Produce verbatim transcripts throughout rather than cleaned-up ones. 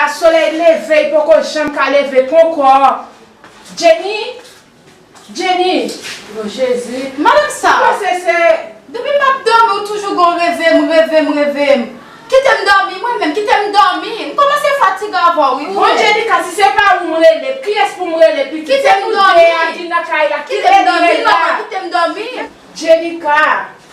Solèy leve, li poko janm ka leve, ponkò. Jenny, Jenny. O Jezi. Madanm sa. Ou panse se... Depi m ap dòmi, ou toujou gon reve m, reve m, reve m. Kite m dòmi, mwen menm, kite m dòmi. M kòmanse fatige avè w, wi. Bon, Jenny, ka si se pa ou m rele, kiyès pou m rele, pitit? Kite m dòmi. Se nou de a ki nan kay la. Kite m dòmi, manman, kite m dòmi. Jenika,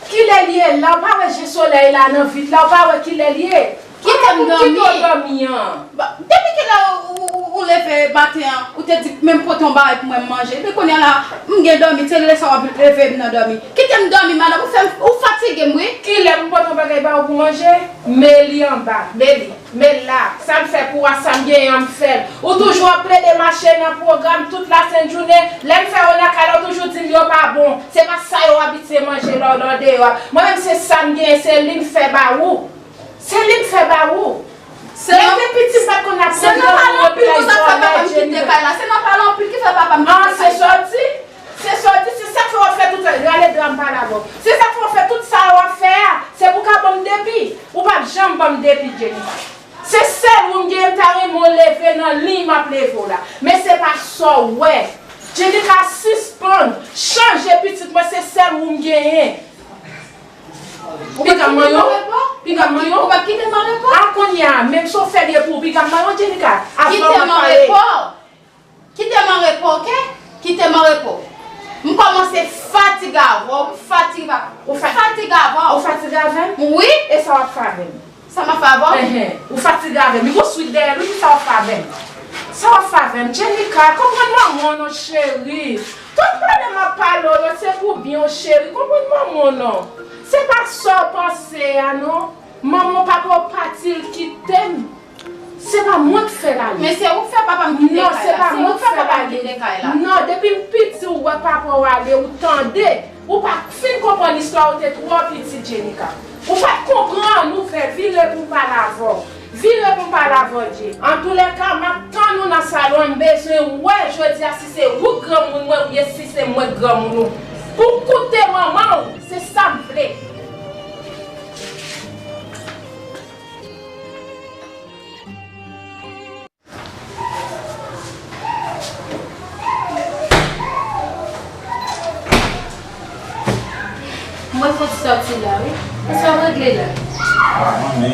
kilè l ye la? Ou pa wè je solèy la nan vit la? Ou pa wè kilè l ye? Kite m dòmi. Kite w dòmi an. Ba, depi kilè ou, ou, ou, ou leve maten an, ou te di menm pote yon bagay pou mwen m manje. Epi kounye a la, m gen dòmi, se lè sa w ap leve m nan dòmi. Kite m dòmi, madanm, ou fè m, ou fatige m, wi. Kilè pou m pote yon bagay ba ou pou manje? Meli anba, Meli. Men la, sa m fè pou w a, sa m genyen an, m fè l. Ou toujou ap plede mache nan pwogram tout lasent jounen. Lè m fè yo nan kay la, ou toujou di m yo pa bon. Se pa sa yo abitye manje lè w deyò a. Mwen menm, se sa m genyen, se li m fè ba ou. Se li m fè ba ou. Lè m te piti, m pa t konn ap pran dòmi nan plaj vòlè, Jennifer. Se nan pale anpil ki fè papa m kite kay la. Se nan pale anpil ki fè papa m kite kay la. Se sa w di? Se sa k fè w ap fè tout sa, rale dra m pale avè w. Se sa k fè w ap fè tout sa w ap fè a. Se pou w ka ban m depi. Ou p ap janm ban m depi, Jennifer. Se sèl ou m genyen, m ta renmen w leve nan liy m ap leve w la. Men se pa sa w wè. Jennifer, sispann chanje pitit mwen, se sèl ou m genyen. Piga m manyen w? Piga m manyen w? Ou p ap kite m an repo? A kounye a, menm si w fè l ye pou ou, piga m manyen w, Jennifer. Kite m an repo. Kite m an repo, oke? Kite m an repo. M kòmanse fatige avè w, m fatige, m fatige avè w. Ou fatige avè m? Wi. E sa w ap fè avè m? Sa m ap fè avè w? Enhen, ou fatige avè m. Li gon swit dèyè l, wi, sa w ap fè avè m? Sa w ap fè avè m? Jennifer, konprann manman w non, cheri. Tout pale m ap pale w yo, se pou byen w, cheri. Konprann manman w non. Se pa sa w panse a non. Manman w, papa w pati, l kite m. Se pa mwen k fè l ale. Men se ou k fè papa m kite kay la. Non, se pa mwen k fè l ale. Non, depi m piti, ou wè papa w ale, ou tande. Ou pa fin konprann istwa, ou te twò piti, Jennifer. Ou pa t konprann nouvèl, vire pou m pale avè w. Vire pou m pale avè w, Jay. Antoulèka, m ap tann ou nan salon an, m bezwen wè jodi a si se ou k granmoun mwen oubyen si se mwen k granmoun ou. Pou w koute manman w, se sa m vle. Mwen fon ti sòti la, wi. E sa w regle la? Ah, manmi,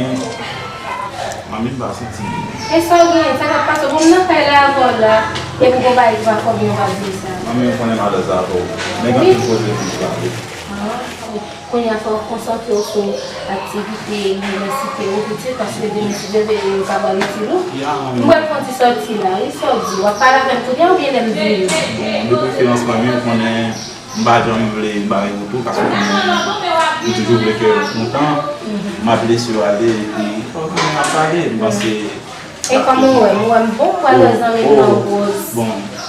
manmi, m pa santi byen. E sa w genyen? Sa k ap pase? Bon, m nan kay la avè w la. Epi gon bagay ki pa fò byen, w ap di sa. Manmi, ou konnen malè sa avè w. Nèg anpil koze pou pale. Ah, ok. Kounye a fò w konsantre w sou aktivite inivèsite ou pitit, paske demen si Dye vle yo ka ba w itil ou. M pral fè yon ti sòti la, wi, sa w di? W ap pale avè m kounye a oubyen lè m vini? Bon, de preferans, manmi, ou konnen m pa janm vle bare wout ou, paske ou konnen m toujou vle ke w kontan. M ap lese w ale, epi ou konnen n ap pale, m panse E kòman w wè m? Ou wè m bon? M pral wè zanmi m nan Rose.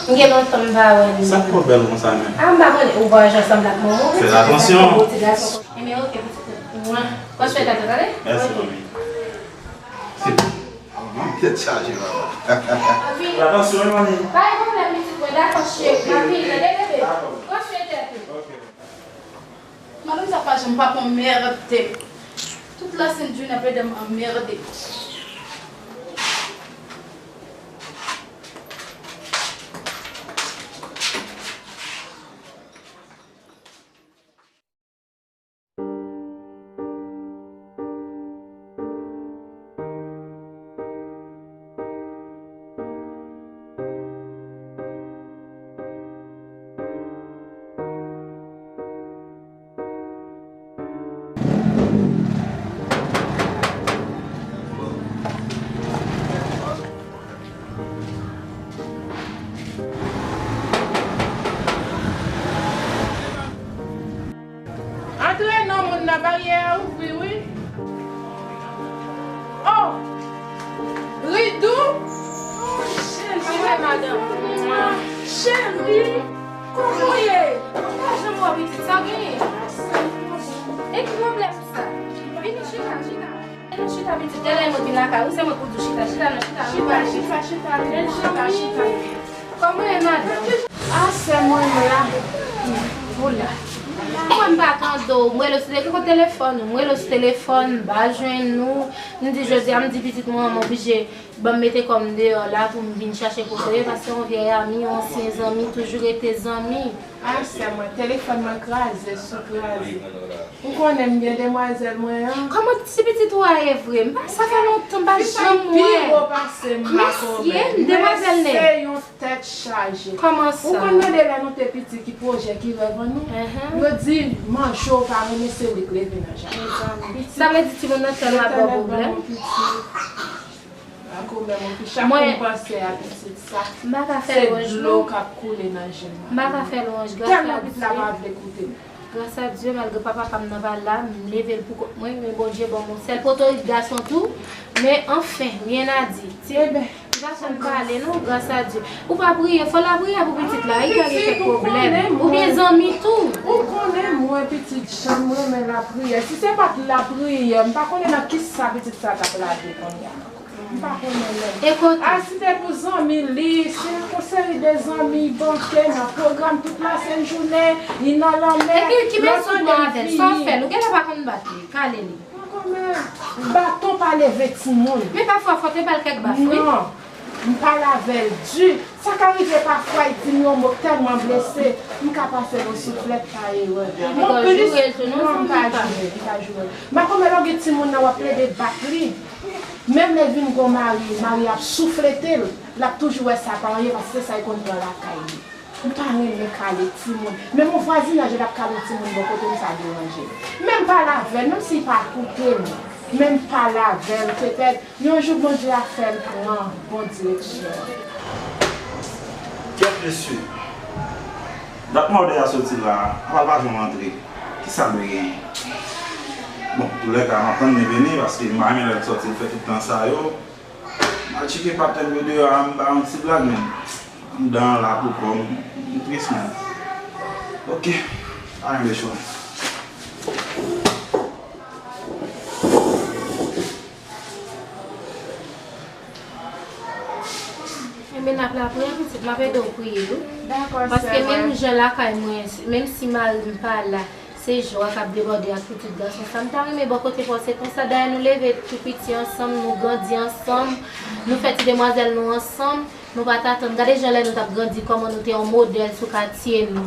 M gen lontan m pa wè li. Sa k twò bèl konsa menm? A, m pa konnen. Ou pa wè jan w sanble ak manman w? Fè atansyon. Fè bon ti gason. Ebyen, oke, pitit mwen. Pran swen tèt ou, tande? Mèsi, manmi. Tèt chaje, papa. Fè atansyon, wi, manmi. Pa gen pwoblèm, pitit mwen. Dakò, cheri. M ap vini, tande, bebe? Dakò. Pran swen tèt ou. Oke. Madanm sa pa janm p ap anmède m. Tout lasent jounen ap ede m anmède. Antre non, moun nan, baryè a ouvri wi. Oh! Ridou! Oh, cheri, madanm. Cheri, kòman w ye? Mwen pa janm wè w pitit, sa w genyen? E ki pwoblèm sa? Vini chita, chita. Vini chita pitit, genlè mwen vin lakay ou, se mwen pou di w chita, chita non, chita non. Chita, chita, chita, chita, chita. Kòman w ye, madanm? A, sè mwen la. Ou la. M pa tande w, m rele w sou telefòn, m rele w sou telefòn, m pa jwenn ou. M di jodi a, m di pitit mwen, m oblije ban m mete kò m deyò la pou m vin chache kote w ye, paske yon vyèy ami, yon ansyen zanmi, toujou rete zanmi. A, sè mwen, telefòn mwen kraze sou kraze. Ou konnen m gen demwazèl mwen an. Kòman ti pitit ou a ye vre? M pa, sa fè lontan m pa janm wè. Fi sa pi gwo pase m, Makomè. Mesye, demwazèl Nèg. Mesye, yon tèt chaje. Kòman sa? Ou konn mande lè nou te piti ki pwojè, ki rèv an nou? Ahan. Yo di, manje w pa renmen, se li k leve nan jaden. Mezanmi. Sa vle di timoun nan tèlman ap ba w pwoblèm? Makomè, mon fi, chak kou m panse a pitit sa, se dlo k ap koule nan je m. M pa ka fè lwanj, grasa Dye. Tèlman pitit la pa vle koute m. Grasa Dye, malgre papa pa m nan pa la, m leve l pou kont mwen, men Bondye ban m yon sèl potorik gason tou. Men anfen, rien à dire. Ti, li pa konn pale non, grasa Dye. Ou pa priye, fò lapriyè pou pitit la, li ka gen kèk pwoblèm. Oubyen zanmi tou. Ou konnen mwen, pitit, jan m renmen lapriyè. Si se pa t lapriyè, m pa konnen nan kisa pitit sa t ap lage kounye a. M pa konnen menm. E kote? A, si te pou zanmi li, se yon seri de zanmi banke nan pwogram tout lasent jounen, li nan lanmè. E ki, ki bezwen w pran avè l? Sa w fè l? Ou genlè pa konn bat li, kale li. Makomè, baton pa leve timoun. Men pafwa, fò te ba l kèk baf, wi. Non, m pale avè l di. Sa ka rive pafwa, li di m yon mo k tèlman blese, m ka pase l yon souflèt pa erè. Mwen plis, non, m pa joure, m pa joure. Makomè, lè w gen timoun nan, w ap plede bat li. Menm lè l vin gon mari, mari ap souflete l, l ap toujou wè sa pa anyen paske se sa l konn pran lakay li. M pa renmen kale timoun. Menm yon vwazinaj, l ap kale yon timoun bò kote m, sa deranje m. Men m pale avè l, menm si l pa koute m, men m pale avè l, petèt, yon jou Bondye a fè l pran bon direksyon. Kèt mesye, dat mòde a soti la, apa l pa janm rantre. Kisa l dwe genyen? Bon, toulèka, m ap tann li vini, paske m pa renmen lè l soti, l fè tout tan sa yo. M al tcheke patnè m yo deyò a, m ba yon ti blag, men anndan an la pou kò m, m tris, men. Oke, pa gen lechwa. Enben, n ap lapriyè, pitit, m ap ede w priye tou. Dakò, sè mwen. Paske menm jan lakay mwen, menm si mari m pa la, se jwa k ap debòde ak pitit gason sa. M ta renmen bò kote pa w, se konsa. Dayè, nou leve tou piti ansanm, nou grandi ansanm, nou fè ti demwazèl nou ansanm. Nou pa t atann. Gade jan lè nou t ap grandi, kòman nou te yon modèl sou katye nou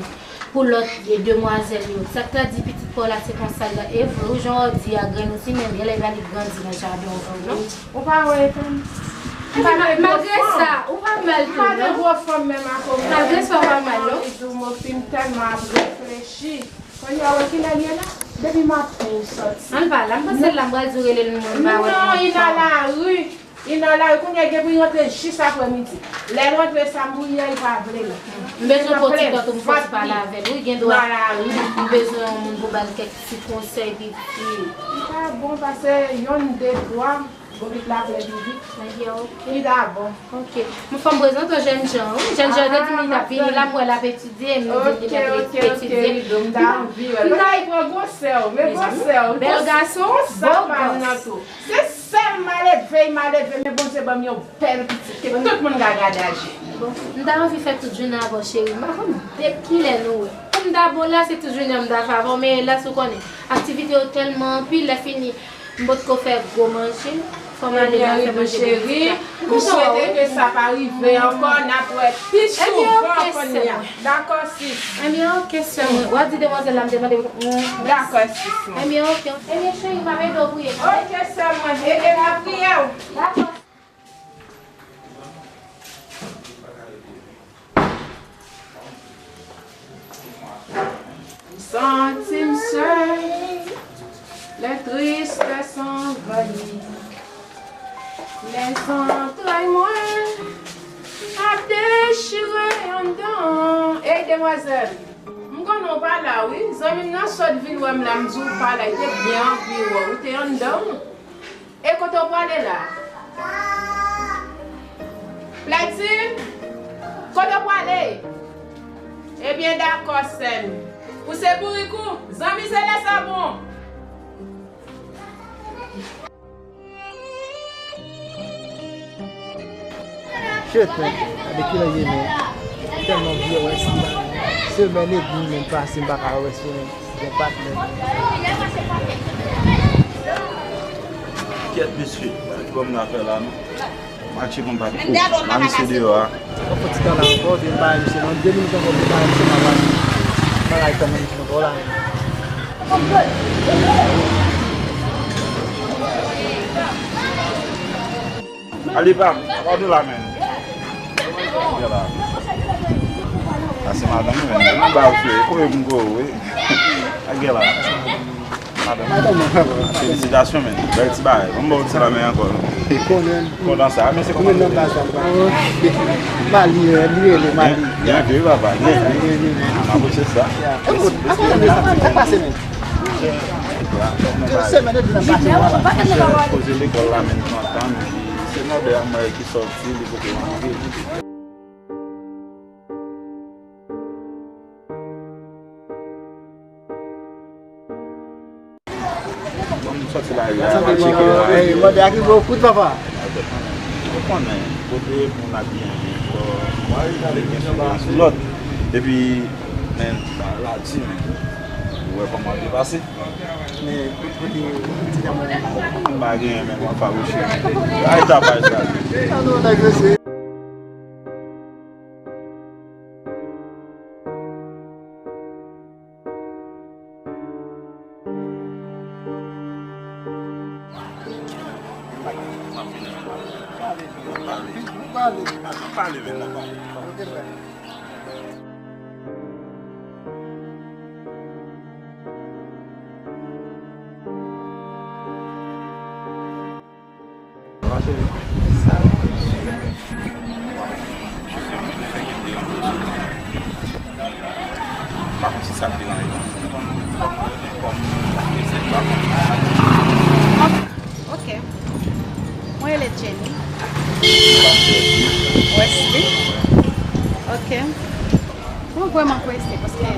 pou lòt demwazèl yo. Sa k ta di pitit pa w la, se konsa l la. E vre, wi, jan w di a, grenn ou ti, men genlè li pa li grandi nan jaden w vre, non. Ou pa wè, epi m pa mal, malgre sa, ou pa mal tou, non. M pa de gwo fanm, men Makomè. Malgre sa, ou pa mal, non. Li di w, mon fi, m tèlman ap reflechi. Kounye a, wè kilè l ye la? Depi maten, li sòti. Ann pa la, m panse l la, m pral di w rele l, mwen pa wè l ankò. Non, li nan lari. Li nan lari, kounye a, gen pou li rantre jis aprèmidi. Lè l rantre, sa m pou li a, li pa vle l. M bezwen pran ti tan tou m fè ti pale avè l, wi, gen dwa. Nan lari. M bezwen yon moun pou ba l kèk ti konsèy, pitit. Li pa bon, pase yonn, de, twa. Gon vit la plè vivit. Ebyen, oke. Li ta bon. Oke. M fò m prezante w jènjan, wi. Jènjan yo te di m li t ap vini la, m wè l ap etidye, m di li mèt etidye. Oke, oke, oke, Rido, m ta anvi wè l. M ta anvi pran gwosè w, men gwosè w. Bèl gason, bèl gason. Se sèl maledve, maledve, men Bondye ban m yon bèl pitit ke tout moun ka gade a je. Bon, m ta anvi fè tout jounen avè w, cheri. M pa konn depi kilè nou wè. Pou m ta bon la, se tout jounen m ta fè avè w, men elas, ou konnen, aktivite yo tèlman anpil, lè fini, m potko fè gwo manje. Fò m ale la fè manje pou pitit la. M kontan wè w, wi. M swete ke sa pa rive ankò, n ap wè pi souvan kounye a. Dakò, sis. Ebyen, oke, sè mwen. W ap di demwazèl la m te mande pou. Dakò, sis mwen. Ebyen, oke. Ebyen, cheri, m ap ede w priye. Oke, sè mwen. Ede m nan priyè w. Dakò. M santi m sèl, les tristesses envahissent les entrailles mwen ap dechire anndan. Ey, demwazèl, m konnen w pa la, wi. Zanmi m nan sot vin wè m la, m di w pa la, li te byen anvi wè w. Ou te anndan, wi. E kote w prale la? Platine, kote w prale? Ebyen, dakò, sè m. Ou se bourik ou? Zanmi, se lè sa bon. Shit, man. Gade kilè ye, man. Tèlman vye wè si la. Semèn edmi menm pase, m pa ka wè semèn. Kèt, mesye, sa ki ban m afè la, non? Matche konn pa tro. La, misye deyò a. Yon fò ti tan la ankò, vin bay misye, non, de minit ankò, vin bay misye, m ap pale. Bagay tan misye ankò la. Alipa, apa w de la, men? Gè la. A, se madanm mwen, men. Mwen ba w sou, e kote m ko, wi. A, gè la. Madanm mwen. Felisitasyon, men. Bèl ti bagay. Mwen ba w ti la, men, ankò. Kontan sa, men se kòman nou ye. Mali, li rele Mali. Byen, byen, wi, papa. Byen, byen. M apresye sa. Mèsi, mèsi. Koze lekòl la, men nou antann, epi se mòde a mwen ki sòti, li pote m antre. Bon, m sòti lari a, m al tcheke la. Ey, mòde a ki bò kout, papa. Ou konnen, kote moun ap byen, fò gen sou lòt. Epi, men, bagay la di, men, ou wè kòman l te pase. Men, kote ti dam nan? M pa genyen menm, m ap fawouche. Ay, ta bay sa. Ann, nèg yo se. Pale, pale, pale, pale. Ok. Mwen rele Jenny. Wesley. Ok. Mwen vrèman prese paske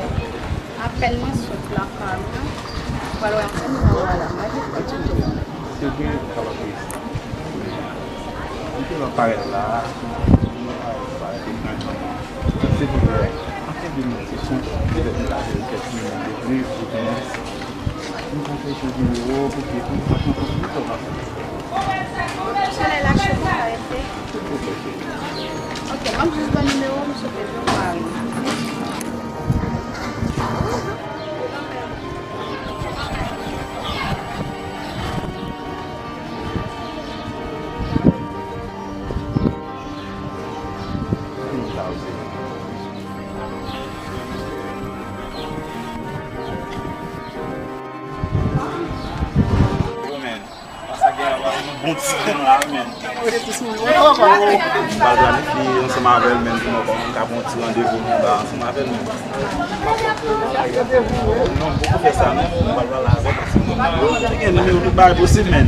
apèn mwen sot lakay mwen, mwen pral wè yon ti moun nan la, mwen vin fè ti tour. Se gen kapab prese. Mwen te va parèt la, mwen parèt, parèt ekran. Silvouplè, anke de nou se son, petèt nou ka fè kèk minit de plis, oubyen nou ka fè echanj nimewo, pou ke pou nou pa pran plis tan pase. Solèy la cho, pa rete. Ok, m ap jis ban nimewo m, sou Facebook mari. Bon ti grenn la, men. M pral planifye ansanm avè l, men, pou nou ka pran yon ti randevou, nou ba ansanm avè l, men. Non, m poko fè sa, non. M pral pale avè l, paske nou gen nimewo tout bagay posib, men.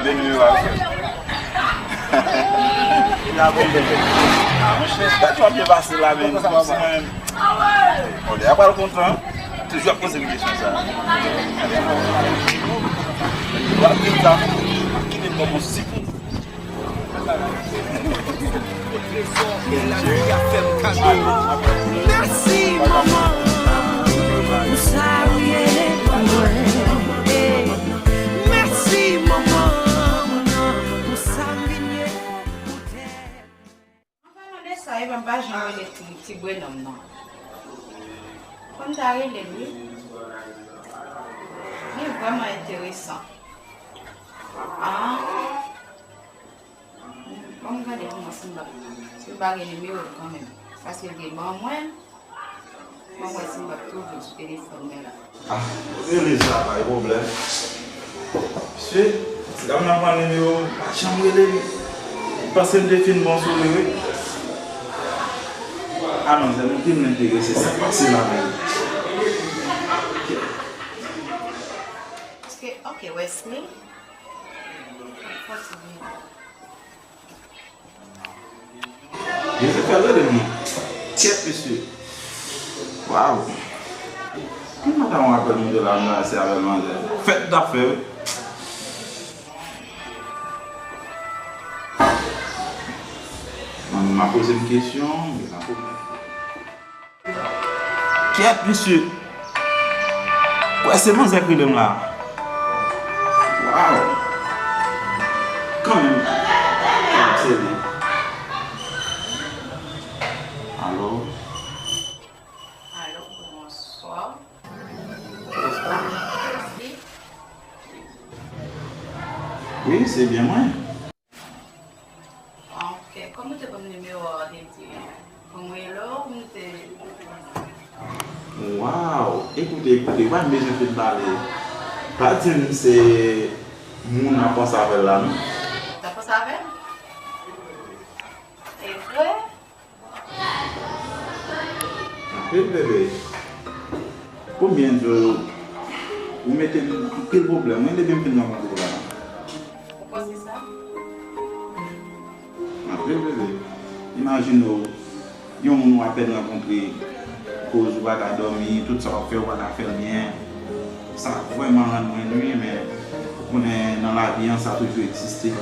De nimewo a. Li la bon, men. Ah, monchè, gad jan w ap byen pase la, men. Kòmsi mwen menm. Bon, lè a pral kontan, toujou ap poze m kesyon sa a. Lè a pral kontan, toujou ap poze m kesyon sa a. Lè a pral kontan, toujou ap poze m kesyon sa a. Mèsi, manman, pou sa ou ye pou mwen. Mèsi, manman, pou sa m vin ye pou tèt. An palan de sa, epa m pa janm rele ti, ti brenòm nan. Fò m ta rele l, wi. Li vrèman enteresan. Ah. Ban m gade pou mwen si m pa, si m pa gen nimewo l kanmenm. Paske l te ban mwen. Mwen wè si m p ap twouve l sou telefòn mwen la. Ah, rele sa, pa gen pwoblèm. Mesye, ti dam nan pran nimewo m, m pa janm rele li. M panse m te fin bon sou li, wi. Ah non, se nou ki m enterese, sa k pase la menm? Paske, ok, Wesley. Fò ti vin. Jezi fè l rele m non. Kyèt, mesye. Waw. Ki madanm w apèl m de la, m la, se avè l manzè. Fèt n ap fè, wi. Manmi m ap poze m kesyon, m ap poze m kesyon. Kyèt, mesye. Èske manzè k rele m la? Waw! Kanmenm. Kanmenm, se li. Alo? Alo, bonswa. Bonswa. Wi, se byen mwen. Ok, kòman w te konn nimewo a, w te di pou m rele w, m te... Waw! Ekoute, ekoute, pa m bezwen fin pale. Pa di m se moun m ap panse avè l la, non. W ap panse avè l? E vre? Anpil, bebe. Konbyen jou ou mete m anpil pwoblèm, wi, depi m fin rankontre w la. Ou panse sa? Anpil, bebe. Imajine w, yon moun ou apèn rankontre, koz ou pa ka dòmi, tout sa w ap fè, ou pa ka fè l byen. Sa vrèman rann mwen nwi, men ou konnen nan lavi an, sa toujou egziste.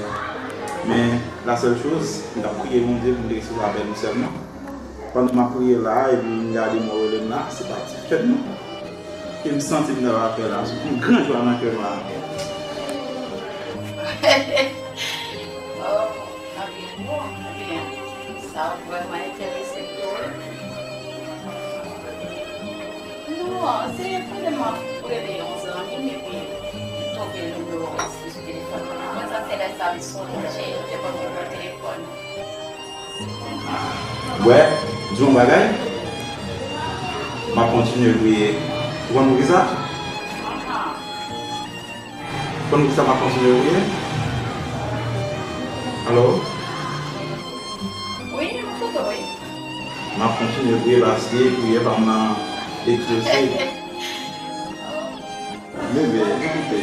Men, la sèl choz, m t ap priye Bondye pou m te resevwa apèl ou sèlman. Pandan m ap priye la, epi m gade mwen rele m la, se pa ti fèt non. E m santi m ta va fè la, yon gran jwa nan kè m la. Oh, anpil bon, anpil. Sa vrèman enterese m tou wi. Non, se pandan m ap rele yon zanmi m epi m tonbe nimewo a sou telefòn mwen. Mwen sa se lè sa m sonje, m te konn pran telefòn. Wè, di yon bagay, m ap kontinye priye. Ou konn poukisa? Ou konn poukisa m ap kontinye priye? Alo? Wi, m ap koute w, wi. M ap kontinye priye paske priyè pa m nan eksose. Bebe, ekoute.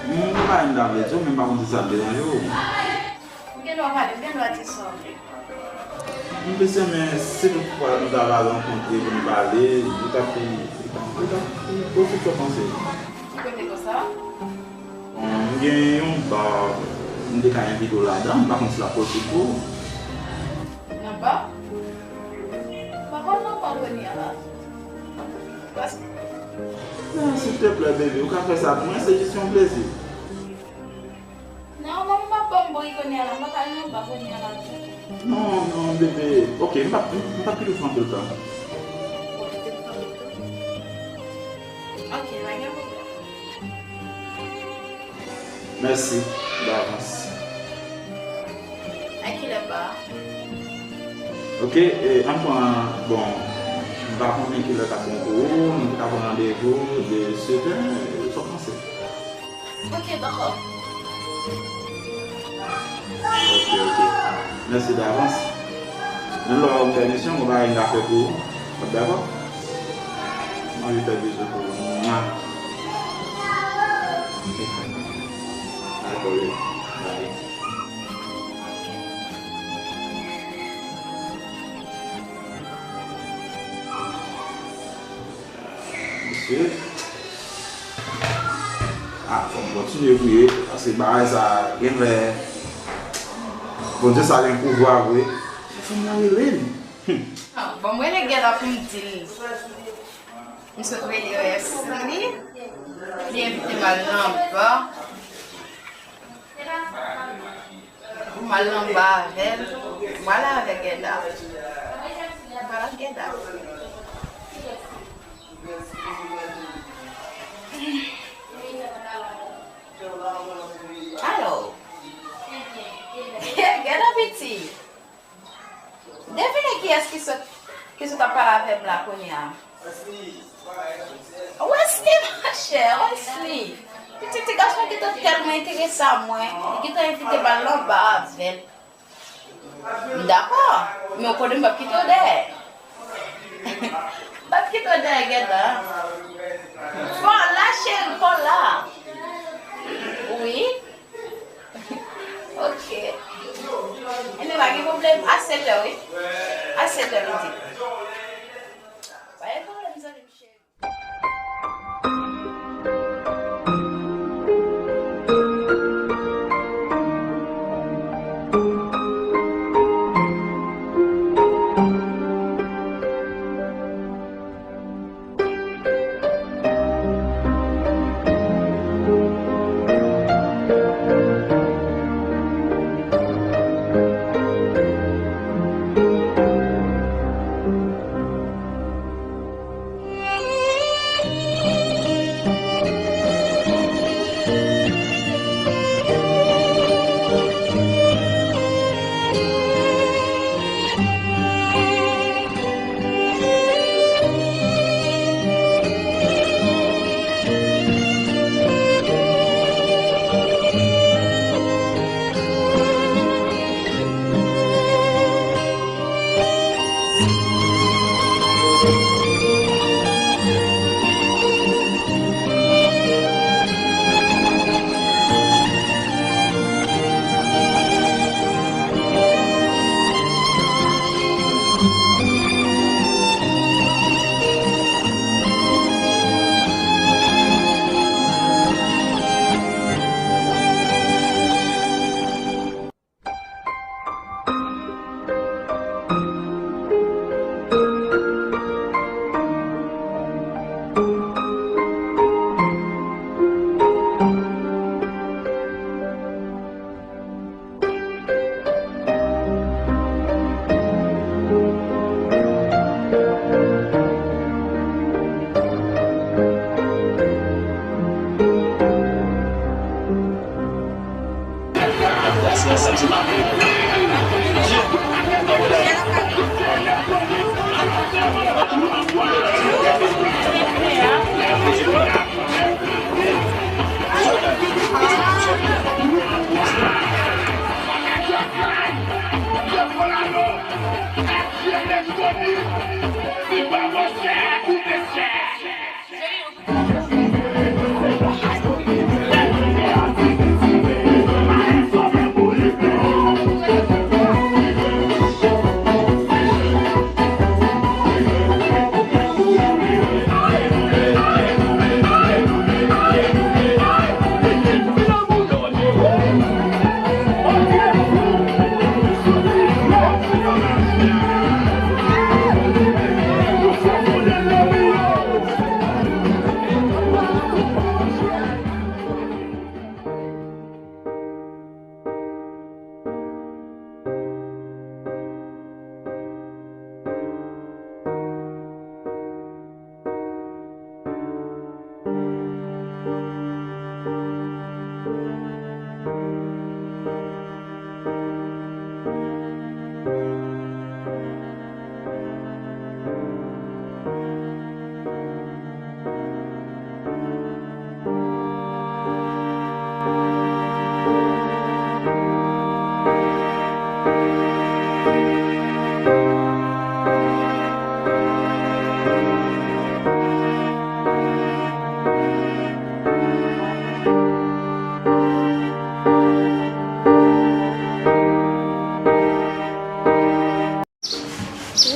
M gen yon bagay m ta vle di w, men m pa konn si sa ap deranje w. Ou gen dwa pale, ou gen dwa di sa w vle. M te renmen si toutfwa nou ta va rankontre pou n pale, li t ap pi, li t ap, li t ap pi posib sa w panse. Ki kote konsa? Bon, m gen yon ba, m te ka envite w ladan, m pa konn si l ap posib pou ou. Nan ba? M pa konn nan ba kounye a la. Pas- Non, silteplè, bebe, ou ka fè sa pou mwen, se jis yon plezi. Non, manman pa ban m bri kounye a la, m pa ka al nan ba kounye a la ditou. Non, non, bebe. Ok, m p ap, m p ap kite w pran anpil tan. Ou kite m pran anpil tan? Ok, pa gen pwoblèm. Mèsi davans. A kilè ba a? Ok, e, ann pran, bon, m pa konnen kilè k ap bon pou ou, nou ta pran randevou de sèt è, sa w panse? Ok, dakò. Ok, ok. Mèsi davans. Men lè w ba m pèmisyon, mwen pa gen bagay m ka fè pou ou. W ap dakò? Mwen anvi fè bizou pou ou. Mwa. Dakò, wi. Bye. Mesye. Ah, fò m kontinye priye, paske bagay sa, gen lè, Bondye sa gen pouvwa vre. Fè fanm nan rele m. Hmm. Ah, bon, mwen rele Gèda pou m di l. M sot rele Wesley, li envite m al nan ba. M al nan ba avè l. M al avè Gèda. M al ak Gèda. Alò. Gèda piti. Devine kiyès ki sot, ki sot ap pale avè m la kounye a. Wesley, monchè, Wesley. Pitit ti gason ki te tèlman enterese a mwen, li gentan envite m al nan ba avè l. M dakò, men w konnen m p ap kite w dèyè. M p ap kite w dèyè, Gèda. Fò la, cheri, fò la. Wi. Ok. Ebyen, pa gen pwoblèm. A sèt è, wi. A sèt è, li di. Pa gen pwoblèm, zanmi m cheri.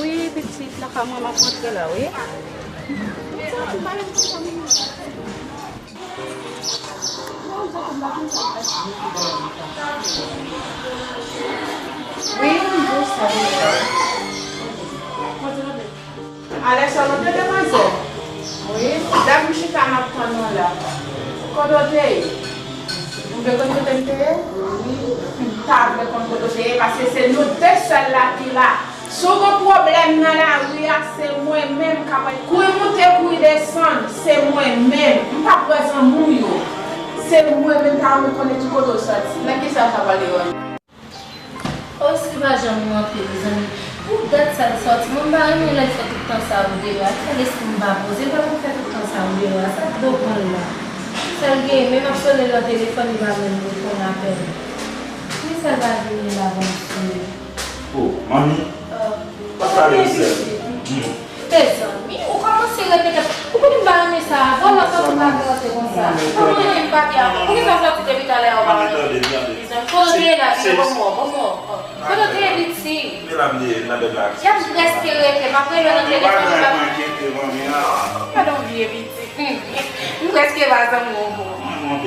Wi, pitit, lakay mwen, m ap rantre la, wi. Wi, m di w sa deja. Alèksa, nou te demwazèl. Wi, dat m chita m ap tann ou la. Kote w te ye? Ou vle konn kote m te ye? Wi, m ta vle konn kote w te ye, paske se nou de sèl la ki la. Si w gen pwoblèm nan lari a, se mwen menm k ap kouri moute, kouri desann, se mwen menm. M p ap wè zanmi w yo. Se mwen menm ta renmen konnen ki kote w soti. Nan kisa w t ap pale yo? O, si pa janm rantre, mezanmi. Pou dat sa l soti, mwen m pa renmen lè l fè tout tan sa pou deyò a. Sa lespri m pa poze, l pa konn fè tout tan sa pou deyò a. Sa k do pran l la? Sa l genyen, menm ap sonnen nan telefòn, li pa menm reponn apèl. Poukisa l pa vini la, Bondye? O, manmi. Papa yo sèl. Mezanmi, ou kòmanse repete. Ou konnen m pa renmen sa. Vòlò sòti pa vle rantre konsa. Kòman renmen m pa di a? Poukisa w sòti depi talè a ou pa rantre? Mezanmi, kote w te ye la, vini, ban m wè w, ban m wè w. Kote w te ye, piti? Y ap prèske rete, m ap rele w nan telefòn, m ap... Gadon vye piti. M prèske pa zanmi w ankò. Mwen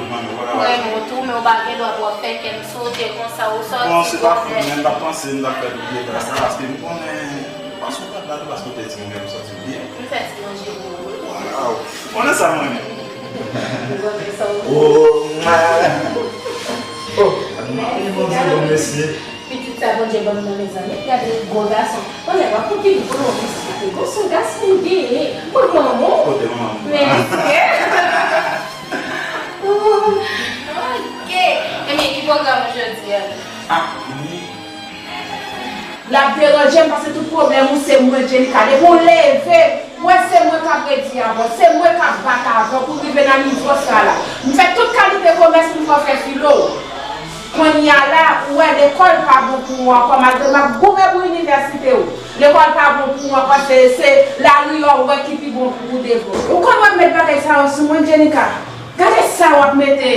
renmen w tou, men w pa gen dwa pou w ap fè kè m sote konsa, ou sòti. Bon, se pa fòt mwen, m t ap panse m t ap fè tout dega sa, paske m konnen, m panse w pa t la tou, paske w te di m menm sòti byen. M fè ti manje pou ou, wi. Waw, ou konnen sa m renmen. Ou konnen sa w renmen. Oh, mwen. Oh, mwen, Bondye, bon, mesye. Pitit sa Bondye ban m nan, mezanmi. Gade gwo gason. Bon, nèg la, pou ki li, pou nou, li se gwo gason, gason m genyen. Mwen manman w. Kote manman m? Mèsi. Ok. Ebyen, ki pwogram ou jodi a? Ah, wi. L ap deranje m paske tout pwoblèm ou se mwen, Jenika. Depi w leve, w wè se mwen k ap redi avè w, se mwen k ap bat avè w pou w rive nan nivo sa la. M fè tout kalite komès pou m fè w fè filo. Kounye a la, ou wè lekòl pa bon pou ou ankò, malgre m ap goumen pou inivèsite w. Lekòl pa bon pou ou ankò, se, se lari a ou wè ki pi bon pou ou devan. Ou konn wè m met bagay sa yo sou mwen, Jenika? Gade sa w ap mete.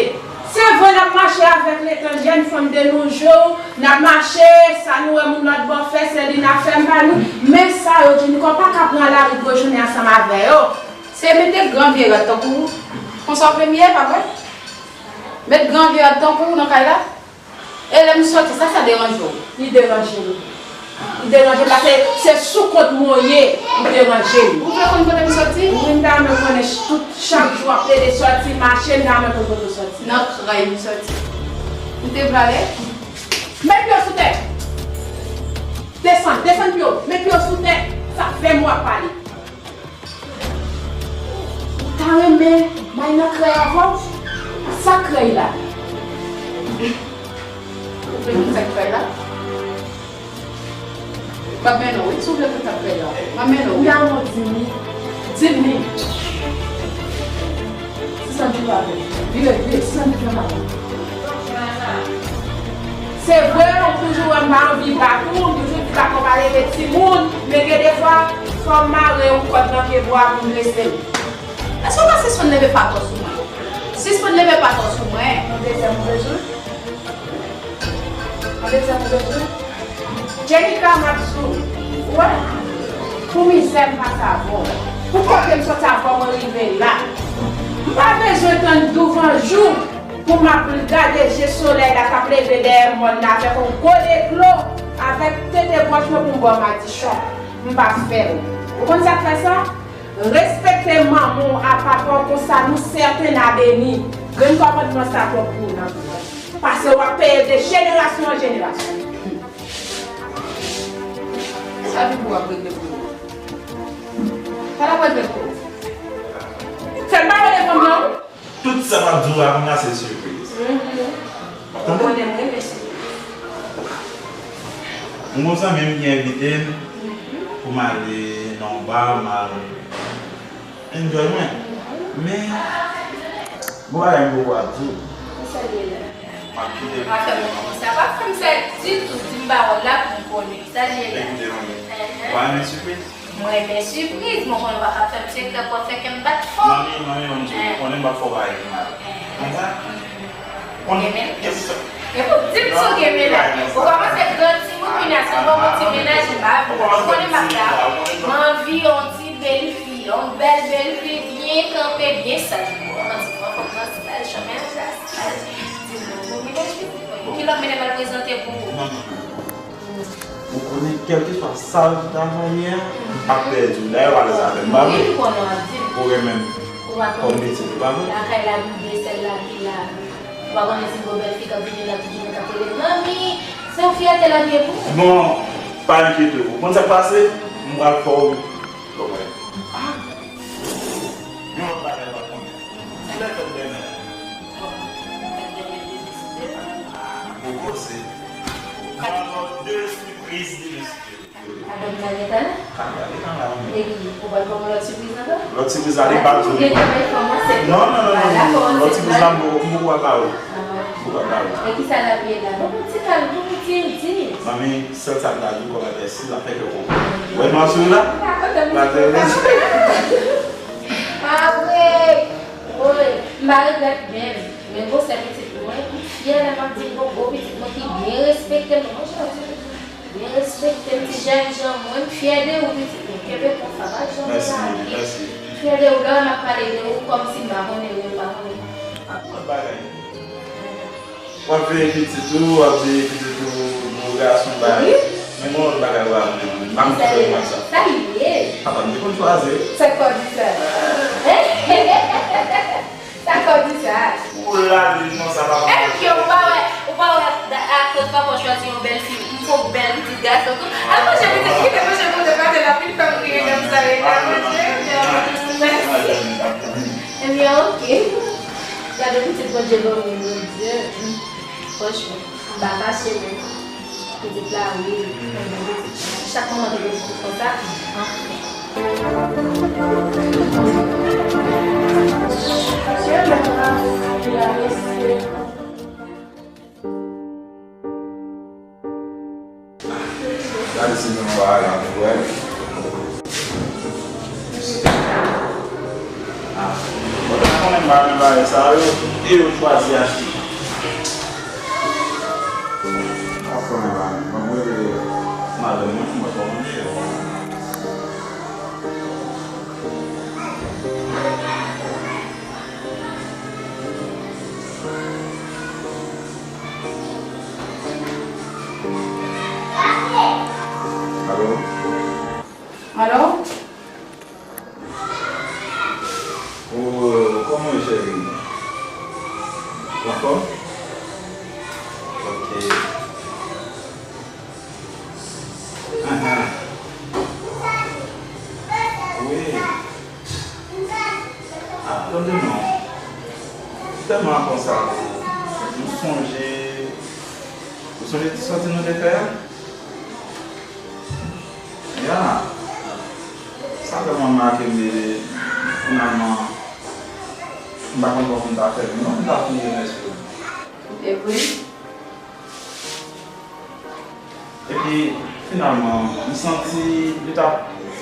Se vre n ap mache avèk letan, jèn fanm de nos jours, n ap mache, sa nou wè moun lòt bò fè, se li n ap fè, m pa nou. Men sa yo di nou, kò pa ka pran lari gwo jounen ansanm avè yo. Se mete gran vye rad tankou ou. Konsa w vle m ye, pa vre? Met gran vye rad tankou ou nan kay la? E lè m sòti, sa, sa deranje w? Li deranje m. Li deranje m paske se sou kont mwen w ye, ou deranje m. Ou vle konn kote m sòti? Wi, m ta renmen konnen ch-, tout, chak jou w ap plede sòti, mache, m ta renmen konn kote w sòti. Nan kay m sòti. Ou te vle ale? Met pye w sou tè! Desann, desann pye w, met pye w sou tè! Sa fè m w ap pale. Ou ta renmen m al nan krèy avè w? Sa krèy la? Ou Vle konn sa k fè la? M ap mennen w, wi, si w vle konn sa k fè la. M ap mennen w, wi. Dam, di m. Di m. Sisan di m pa vle. Vire, vire, sisan di m pa vle. Se vre, ou toujou wè m pa anvi bat ou, ou toujou di pa konn pale de timoun, men gen de fwa, fò m mare yon kòd nan pye bwa pou m blese l. Èske w ka sispann leve patò sou mwen? Sispann leve patò sou mwen. Yon dezyèm move jou. Yon dezyèm move jou. Jenika, m ap di w, ou wè, pou mizè m pase avè w, pou kote m soti avè w, mwen rive la. M pa bezwen tann douvan jou pou m ap gade je solèy la k ap leve dèyè mòn nan avèk yon gwo deklo, avèk tete bwòch mwen pou m ba w madichon. M pa fè l. Ou konn sa k fè sa? Respekte manman w ak papa w, konsa nou sèten n a beni. Grenn kòmandman sa twòp pou w nan vi w. Pase w ap peye de jenerasyon an jenerasyon. Sa vin pou w ap regle pou ou. Sa l ap regle pou ou. Fè m pa rele fanm nan, wi. Tout sa m ap di w la kounya se sipriz. Mhm. Ou konnen m renmen sipriz. M gon zanmi m ki envite m pou m ale nan yon ba, m al enjoy mwen. Men, gon bagay m poko ap di w. Ki sa l ye la? M ap kite l. Pa fè m konsa. Pa fè m sa ditou. Di m pawòl la pou m konnen. Ki sa l ye la? Ekoute, manmi. Ou pa renmen sipriz? Mwen renmen sipriz, mwen konnen w pa ka fè m sekrè pou w fè kè m bat fò. Manmi, manmi, manmi, ou konnen m ap fè w bagay ki mal. Konn sa? Ou konnen kèlkeswa. Epi w di m si w gen mennaj. Ou kòmanse gran timoun, kounya si w pran yon ti mennaj, m pa vle. Ou konnen m ap la. M anvi yon ti bèl fi, yon bèl bèl fi, byen kanpe, byen saj. Ou kòmanse pran fòm nan saj, chanmen an saj. Di m non, ou mennaj pitit mwen. Ki lòt mennaj m al prezante pou ou? Ou konnen kèlkeswa sa w ta va ye a, m p ap pèdi w. Dayè w alèz avè m, pa vre? Ou renmen m kòm pitit ou, pa vre? Lakay la vide, sèl la ki la. Ou pa konnen si gon bèl fi k ap vini la, ki vini k ap rele manmi. Se yon fyète l ap ye pou ou. Bon, pa enkyete w. Ou konn sa k pase? M pral fè w konprann. Ah! Yon lòt bagay w ap konnen. Kilè fèt dèmen? Fèt dèmen de Miss J. Ah, poko se. Nan lòt de sipriz de Miss J. Album nan gentan la? Album nan gentan la, wi. Epi, ou pral ban mwen lòt sipriz ankò? Lòt sipriz la, li pa di. Ou gentan bay fanm ansent? Non, non, non, non, non. Lòt sipriz la, m poko, m poko pral ba ou. Ah, ok. M poko pral ba ou. E kisa l ap ye la? Bon, bon, ti kal, bon, bon, ti, ti. Manmi, sèl sa m ta di w kòmantè, si l ap fè kè w konprann. Ou wè mwaso la? M pa kontan, m pa kontan. Pa vre! Woy, m pa regrèt menm. Men gwosè pitit mwen, m fyè lè m ap di m gon gwo pitit mwen ki byen respekte m. Monchè, byen respekte m, ti jènjan mwen, m fyè de ou, pitit mwen. Kenbe konsa, pa janm lage. Mèsi, mèsi. M fyè de ou, lè w wè m ap pale de ou, kòmsi m pa konnen ou, m pa konnen. Lòt bagay. W ap veye pitit ou, w ap veye pitit ou, gwo gason, bagay. Wi. Men gon lòt bagay w ap veye. M pa konn sa w ap sa. Sa l ye? Papa m te konn chwazi, wi. Sa k fè w di sa? Sa k fè w di sa? Ou lale konsa, papa. Èske ou pa wè, ou pa wè, akoz papa w chwazi yon bèl fi, m fè w bèl pitit gason tou? Al manje pitit, kite manje pou de pate la, vin fè m kriye konsa, rete al manje. Mèsi. Ebyen, oke. Gade pitit Bondye ban mwen, Bondye. Franchman, m pa fache menm. Pitit la, wi, mwen gen pitit. Chak manman te gen pitit konsa. Anfen. Gade si nou pa al anpil, wè. Ah, mwen ta konnen m pa renmen bagay sa yo, e yo chwazi achte. M pa konnen bagay, mwen rele madanm mwen pou mwen kòmande yo. Alo? Alo? Ou, kòman w ye, cheri? Ou anfòm? Ok. Ahan. Wi. Ah, tande non. Ou tèlman konsa, m sonje, ou sonje Sòti nou te fè a? Ya. Sa tèlman make m, finalman, m pa konn kòman pou m ta fè. Non, m ta fini remèsye w. E vre? Epi, finalman, m santi li t ap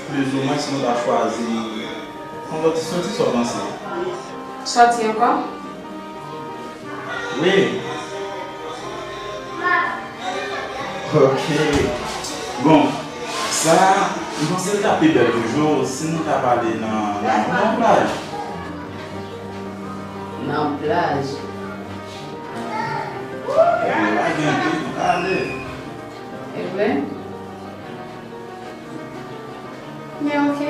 plizoumwen si nou ta chwazi yon lòt ti sòti, sa w panse? Sòti ankò? Wi. Ok. Bon, sa, m panse l t ap pi bèl toujou si nou ta pale nan, nan, nan plaj. Nan plaj. Epi, lage anpil, ale. E vre? Men ok.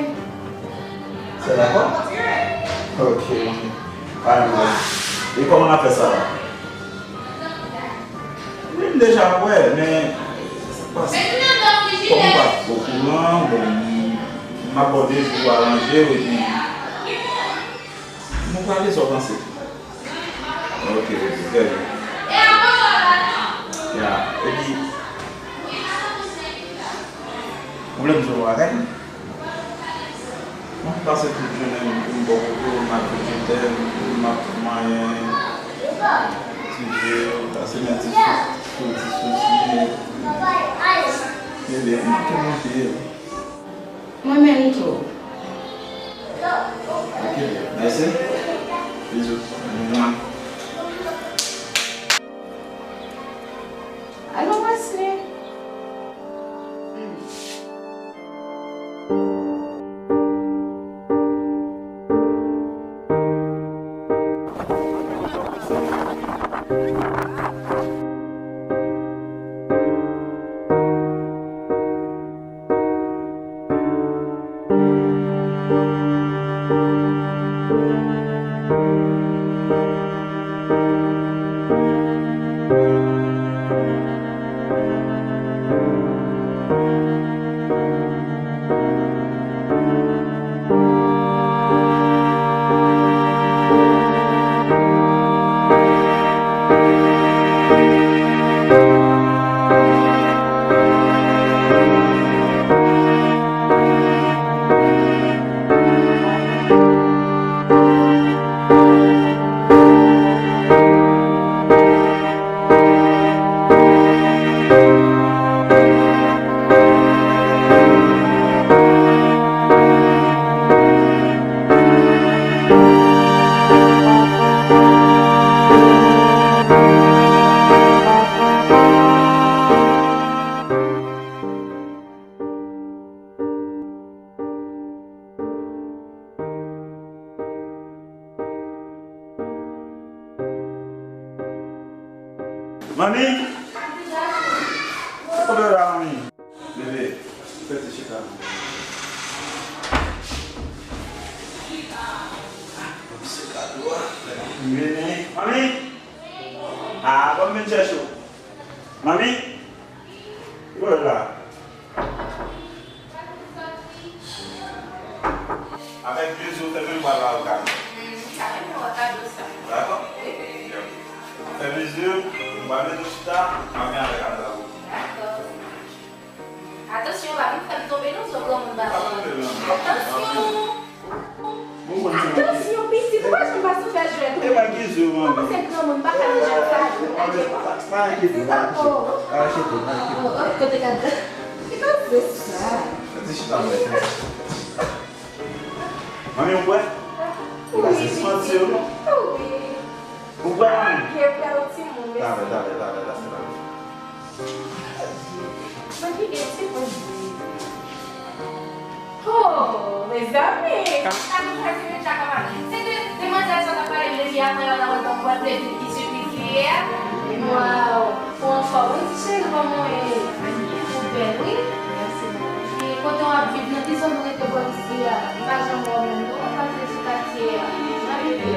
Se dakò? Ok, ok. Pa gen pwoblèm. E kòman n ap fè sa la? Wi, m deja prè, men se pa, kòm ou pa okouran, bon, m, m abòde pou aranje w, epi nou prale sa w panse. Ok, ok, trè byen. Ya, epi, ou vle m di w yon bagay? Mwen pase tout jounen m pou m bò kote w, m ap di je t'aime, m ap manyen ti je w, pase men ti sou, ti sousi. Bebe, m manke manke. Mwen menm tou. Ok, mèsi. Bizou. Mwa. Alo, Wesley. Manmi! Kote w ye la, manmi? Bebe, fè ti chita non. Ban m se kado a. Vini. Manmi! Ah, ban m vin chèche w. Manmi! Ki w ye la? Avèk plezi, ou fè menm bagay la, ou ka. Hmm, sa menm nan kado sa. Dakò? Wi. Fè plezi, ou va mete chita, m ap vin avèk kado la pou ou. Dakò. Atansyon, pa vin fè m tonbe nan zo granmoun ba. Pa tonbe nan zo. Atansyon! Bon, bon, bon. Atansyon, pitit, ou pa janm pa sou fè jwèt, wi. E pa gen zo, manmi. Kòman se granmoun, pa ka nan jwèt sa, wi. Pa, pa enkyete, pa enkyete. Pa enkyete, pa enkyete. Oh, oh, kote gade. Ki koze sa? Fè ti chita, mwen. Manmi, ou prè? Wi, pitit. Ou pa santi yo, non? Wi. Ou prè, manmi? Byen prè, yon timoun, mèsi. Talè, talè, talè, talè, talè. Mwen ki gen ti pwen. Oh, mezanmi! Sa nou fè ti deja kòman? Se de demwazèl sa t ap pale m depi apre la, la, la, la, plezi ki sipriz li ye a. Waw! Ou anfòm, wi, ti cheri, kòman w ye? Ou bèl, wi. Mèsi bokou. E kote w ap viv, nan ki zòn ou rete bò isi a? M pa janm wè w menm, non, ou pase sou katye a. Nan Rivyè.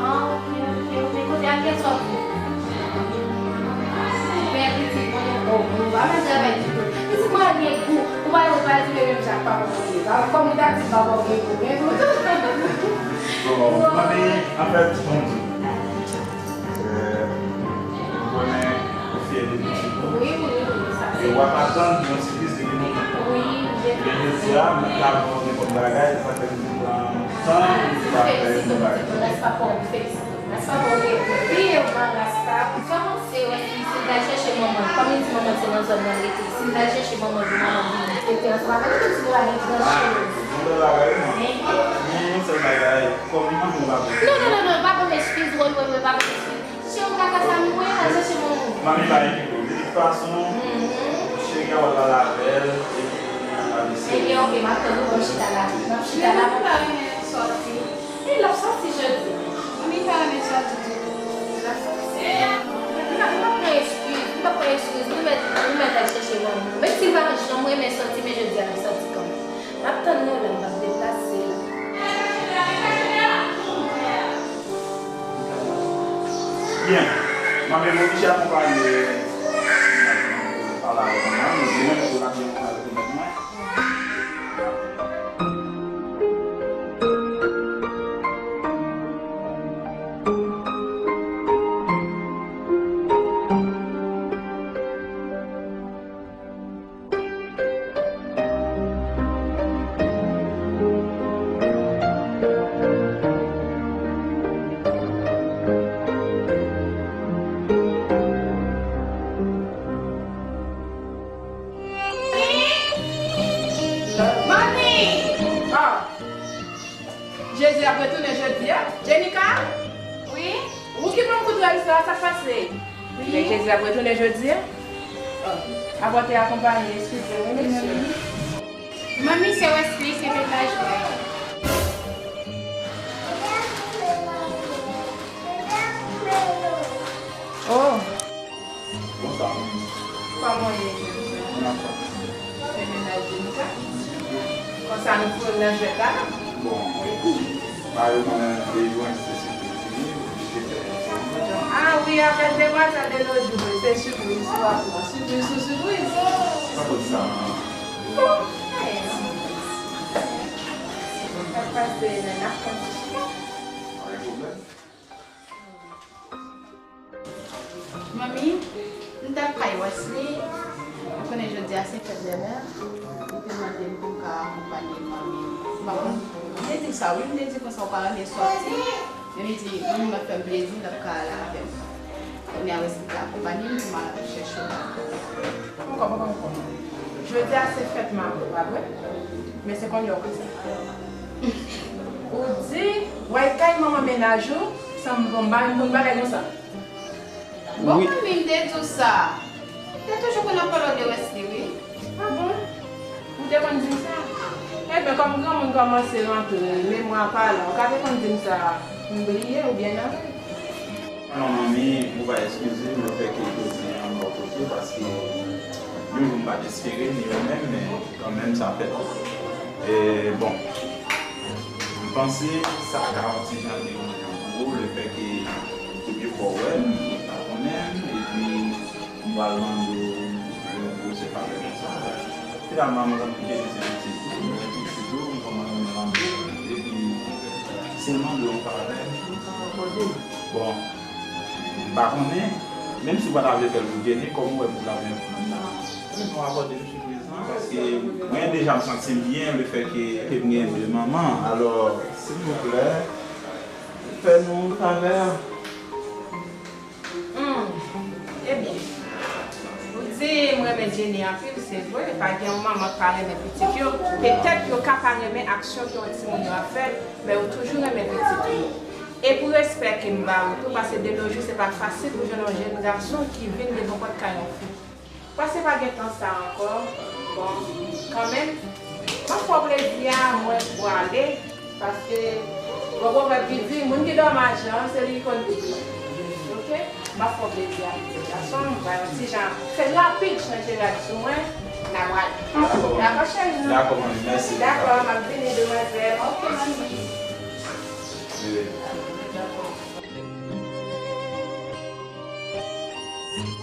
Ah, ok, ok, ok. Kote a, kiyès w ap viv? Men pitit mwen, oh, nou pa mal travay ditou. Pitit mwen al gen gou. Ou pa wè, ou pa di menm jan ak papa w ye. Kòm ou ta di papa w gen gou, men tout. Bon, manmi, anfèt, bon, euh, m konnen ou fyè de pitit Wi, wi, wi, sa se. E w ap atann yon sipriz depi lontan. Wi, depi. Men jodi a, mwen ka ba w nenpòt bagay, sa fè m di pran tan pou m pa fè yon bagay. Rès pa fò, m felisite w. Rès pa fò, wi. Wi, e w pa rès pa. Kòman se, wè, si, si l t al chèche manman l, kòm li di manman l se nan zòn nan l rete, si l t al chèche manman l pou manman l vin fete ansanm avè l, tout ti bagay li nan cheve. Ah, yon bèl bagay, wi, man. Men yon sèl bagay, kòm li manke yon bagay. Non, non, non, non, pa ban m eskiz, wi, wi, wi, pa ban m eskiz. Cheri, ou ka fè sa, m wè, al chèche manman w. Manmi pa enkyete w. De tout fason, cheri a w al pale avè l, epi n ap pale serye. Ebyen, oke, m ap tann ou, ban m chita la. M ap chita la. Manmi pa renmen sòti. E l ap sòti jodi. Manmi pa renmen sòti ditou. L ap sòti. M pa, m pa pran eskiz, m pa pran eskiz. Nou mèt, nou mèt al chèche manman. Menm si l pa janm renmen sòti, men jodi a l ap sòti kanmenm. M ap tann nou la, m p ap deplase la. Byen. Manmi oblije akonpaye pale avèk manman, men li menm tou l ap byen konn avèk li mèt mwen. Manmi! Ah! Jezi ap retounen jodi a? Jenika? Wi? Ou ki pran kout rèl sa, sa k pase? Wi. Men Jezi ap retounen jodi a? Ah, apòte akonpanye, eskize, wi, mesye. Manmi, se Wesley, se mennaj mwen. Oh. Bonswa, manmi. Kòman w ye, Jezi? Anfòm. Se mennaj Jenika? Konsa nou foure l nan jwèt la, non? Bon, pa yo konnen de jwèt se sipriz li ye, oblije fè yon sipriz. Ah wi, avèk demwazèl de nos jours, se sipriz sou sipriz sou sipriz. Pa konn sa, manmi. Bon, anyen non. Sa k pase, nana, konn ti chita. Pa gen pwoblèm. Manmi, m t ap kay Wesley, ou konnen jodi a se fèt dèmen, li te mande m pou m ka akonpanye manmi. M pa konn, m te di l sa wi, m te di konsa ou pa renmen sòti. Men m di, manmi m ap fè m plezi, l ap ka ale avè m. Kounye a Wesley te akonpanye m pou m al chèche w. Poko, poko, poko. Jodi a se fèt manman, pa vre? Men se kounye a w konn sa. Ou di, w al kay manman mennaj ou, san m bon, m pa konn bagay konsa. Bon, wi. Manmi, m te di w sa. M te toujou konn ap pale w de Wesley, wi. Ah bon? Ou te konn di m sa? Ebyen, kòm granmoun kòmanse rantre, memwa pa la, ou ka te konn di m sa, m bliye oubyen nan. Non, manmi, ou va eskize m lefètke jodi a m bò kote, paske yon jou m pa t espere, ni ou menm, men kanmenm sa fèt. E, bon, m panse sa ka yon ti jan deranje w pou ou, lefètke depi fò w wè m, ou pa konnen m, epi m pral mande w yon gwo sèl favè konsa. Finalman, mwen konn kite li se pitit ou, mwen pitit ou, m konn renmen manman, epi se l mande yon favè. Bon, m pa konnen, menm si w pa ta vle fè l pou Jenny, kòm ou wè m pou l ap vin pou mwen nan. Mwen nou akòde m sipriz lan, paske mwen deja m santi m byen, lefètke ke m gen de manman. Alò, silvouplè, fè nou yon favè. Hmm. Ebyen, ou di m renmen Jenny anpil, se vre, pa gen yon manman k pa renmen pitit yo. Petèt yo ka pa renmen aksyon ke yon timoun yo ap fè, men yo toujou renmen pitit yo. E pou respè ke m ba ou tou, paske de nos jours, se pa fasil pou jwenn yon jenn gason ki vin de bò kot kay yon fi. Paske pa gen tan sa ankò. Bon, kanmenm, m ap fè w plezi a, mwen prale, paske bon pwovèb ki di, moun ki dòmi ajan, se li ki konn pi byen. Oke? M ap fè w plezi a, pitit gason m, m ba yon ti jan, fè rapid chanje rad sou mwen, n a prale. Dakò, manmi. Dakò, cheri, non? Dakò, manmi, mèsi. Dakò, m ap vini, demwazèl. Oke, manmi. Bebe.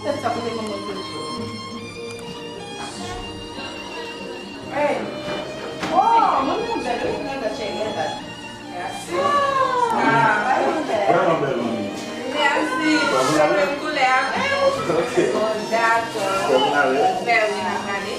Tèt sa pou te konn mwen pil jou. Hey! Oh! Mwen mwen bèl wi, mwen bèl cheri, mwen bèl. Mèsi. Ah, mwen bèl. Vrèman bèl, manmi. Mèsi. Sa menm koulè avè w. Ok. Bon, dakò. Mèri nan prale.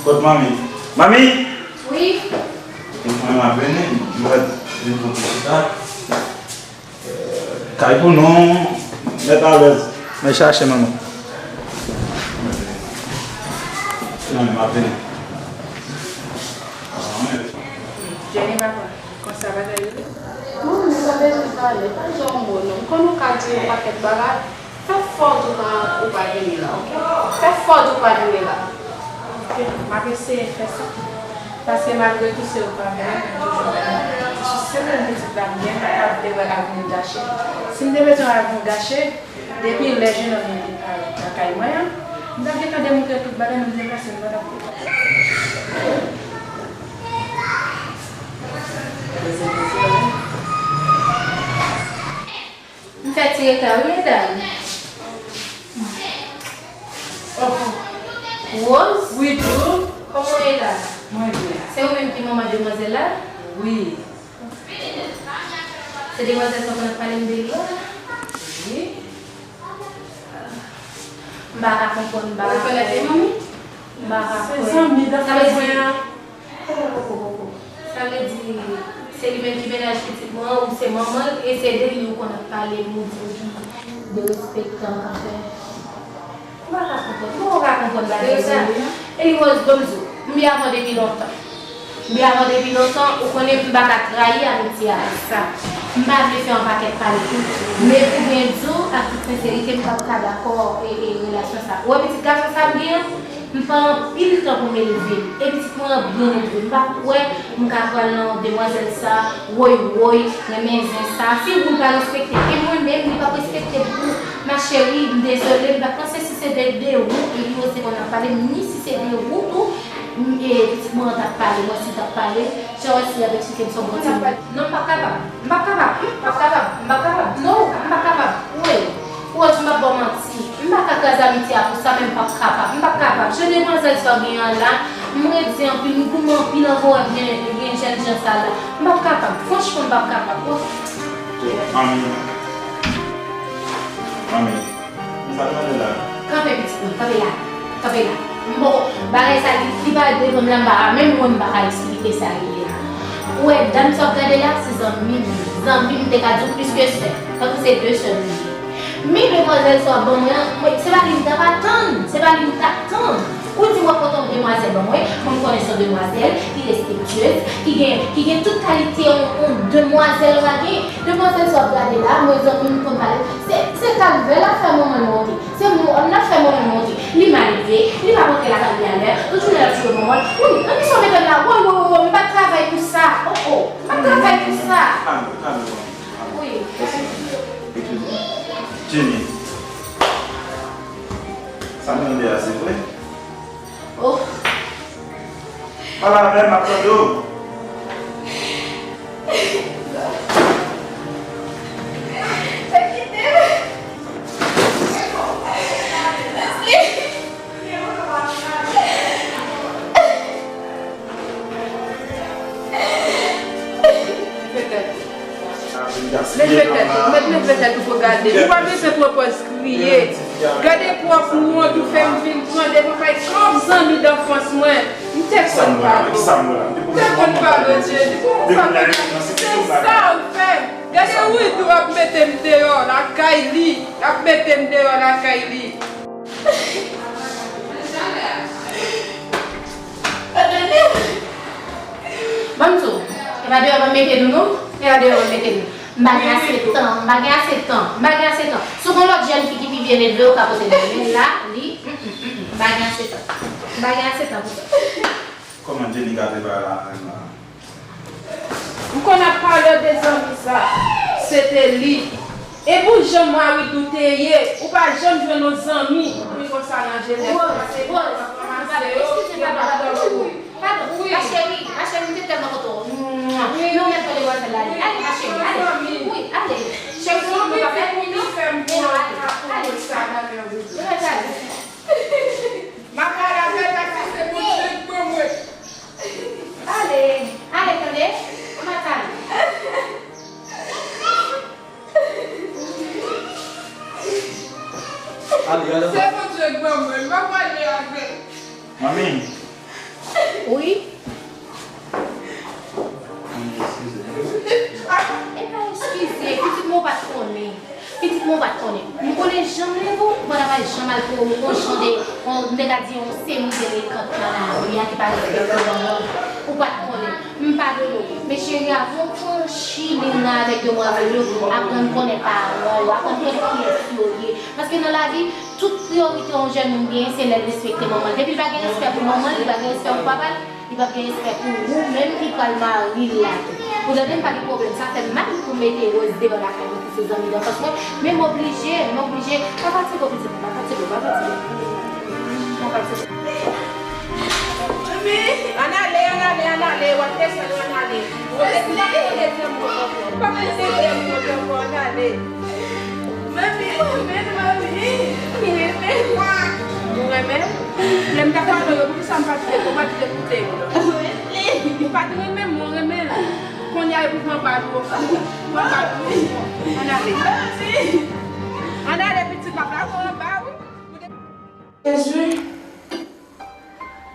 Kot manmi? Manmi! Wi. Mwen m ap vini, m mèt vin pou ti chita. Kay pou nou, mèt alèz. Mwen chache manman. Manmi, m ap vini. Jenny, papa, konsa bagay yo ye? Manmi, ou pa bezwen pale, pa di yon mo non. M konn ou ka di yon pakèt bagay. Fè fò di w pa, ou pa vini la, oke? Fè fò di w pa vini la. Oke, m ap eseye fè sa. Paske malgre tou se ou pa vini, m toujou vini. Se sèl pitit la m gen, m pa ka vle wè avni l gache. Si m te bezwen wè avni l gache, depi lè jenòm nan te parèt lakay mwen an, m t ap gentan demontre tout bagay, men m te panse m pa t ap fè. M fè ti reta wi, medam. Oh. Rose? Wi, Dou. Kòman w ye la? Mwen byen. Se ou menm ki manman demwazèl la? Wi. Se demwazèl sa w konn ap pale m de li a? Wi. M pa ka konprann, m pa ka kwè. Ou rekonèt li, manmi? M pa ka kwè. Se zanmi danfans mwen an. Koko, koko, koko. Sa vle di, se li menm ki mennaj pitit mwen an, ou se manman l, e se de li ou konn ap pale m, ou di m ki derespektan k ap fè. M pa ka konprann. Kòman w ka konprann bagay sa? Eli Rose, ban m di w, m byen avè w depi lontan. M byen avè w depi lontan, ou konnen m pa ka trayi amitye avè w. Sa. M pa vle fè yon pakèt pale tou. Men pou byen di w, ak tout senserite, m p ap ka dakò e, e relasyon sa. Ou wè pitit gason sa m gen an? M pran anpil tan pou m elve l. E pitit mwen an byen elve. M pa kwè m ka pral nan demwazèl sa, woy woy, renmen zen sa. Fi boul pa respekte. E mwen menm, li p ap respekte m tou. Ma chérie, m dezole, m pa t panse si se de, de ou, e li oze konn ap pale m, ni si se de ou tou, m, e pitit mwen an t ap pale, mwen si l t ap pale, jan w wè si l ap eksplike m se yon bon timoun. Non, m p ap kapab. M p ap kapab, m p ap kapab, m p ap kapab. No, m p ap kapab. Wi. Rose, m p ap ba w manti. M pa ka kraze amitye a pou sa, men m p ap kapab. M p ap kapab. Jan demwazèl sa w gen an la, m redi anpil, m goumen anpil anvan w ap gen, gen jèn jan sa la. M p ap kapab. Franchman, m p ap kapab. Manmi. Manmi. Sa nou mande la? Kanpe, pitit mwen, kanpe la. Kanpe la. M poko, bagay sa, li, li parèt devan m la, m pa ka, menm mwen, m pa ka eksplike sa li ye la. Ou wè, dam sa w ap gade la, se zanmi m. Zanmi m, m te ka di w plis ke sè. Tankou se de sè nou ye. Men demwazèl sa w ap ban mwen an, mwen, se pa li m t ap atann. Se pa li m t ap tann. Ou di w ap pote yon demwazèl ban mwen, mwen m konnen se yon demwazèl ki respektyez, ki gen, ki gen tout kalite yon, yon demwazèl w a gen. Demwazèl sa w ap gade la, mwen zanmi m konn pale, se, se kalvè l ap fè manman l monte. Se mòn l ap fè manman l monte. Li mal elve, li pa rantre lakay li alè, tout jounen l ap joure manman l. Wi, nan ki sa w mete m la? Woy, woy, woy, woy, m pa t travay pou sa. Oh, oh, m pa t travay pou sa. Kalme, kalme, manmi. Wi. Eskize. Jenny. Sa nou mande a, se vre? Oh. Pale avè m, m ap tande w. Leve tèt ou, mèt leve tèt ou pou gade. Ou pa bezwen pran pòz kriye. Gade pwòp wont ou fè m vin pran devan kay kòm zanmi danfans mwen. M te konn pale w. M te konn pale w, Jenny. Pou sa se sa ou fè. Gade Widou ap mete m deyò lakay li. Ap mete m deyò lakay li. Ban m di w, e pa deyò ban m mete nou, non? E pa deyò ban m mete nou. M pa gen ase tan, m pa gen ase tan, m pa gen ase tan. Si w gon lòt jèn fi ki pi byen elve, ou ka pote l. Men la, li, mm, mm, mm, mm, m pa gen ase tan. M pa gen ase tan pou sa. Kòman Jenny gate bagay la menm la? M konn ap pale de zanmi sa, se te li. E pou jan Maridou te ye, ou pa janm jwenn yon zanmi ki konsa nan jenès. Rose, Rose, padon, eskize, padon, padon, padon, padon. Ma chérie, ma chérie, m te tèlman kontan w. Wi, non, men pou demwazèl la, ale, ale, ma chérie, ale. Wi, ale. Cheri, nou pa fè pi non. Ale, ale. Mwen mèt ale. M ap pale avè l, paske se Bondye k ban mwen. Ale, ale, tande. Mwen mèt ale. Ale, ale. Se Bondye k ban mwen, m ap pale avè l. Manmi. Wi. Manmi, eskize. E pa eskize, pitit mwen ou pa t konnen. Pitit mwen ou pa t konnen. M konnen jan m leve w, ou pa ta pral janm al pran yon jan de, yon, m te ka di yon semi delenkan nan lari a ki pa respekte granmoun. Ou pa t konnen. M padone w. Men cheri, avan w franchi liy nan avèk demwazèl yo, aprann konnen paran w, aprann konnen kiyès yo ye. Paske nan lavi, tout priyorite yon jèn moun genyen, se lè l respekte manman l. Depi l pa gen respè pou manman l, li pa gen respè pou papa l, li p ap gen respè pou ou menm ki pral mari l la tou. Ou tande, m pa gen pwoblèm. Sa fè m mal pou m mete Rose devan lakay mwen pou se zanmi l anfans mwen, men m oblije, m oblije. Pa fatige w, pitit mwen, pa fatige w, pa fatige w. Pa fatige w. Ann ale, ann ale, ann ale, w ap desann, ann ale. Rose, m pa vle tande de mo ankò. M pa vle tande de mo ankò, ann ale. Manmi, ou renmen manmi? Ou renmen? Ou renmen? Lè m t ap pale w yo, poukisa m pa t vle, ou pa t vle koute yo? Ou pa t renmen m, ou renmen l. Kounye a, epi pran bal ou. Pran bal ou. Ann ale. Ann ale, pitit, m ap lage w anba, wi. Jezi,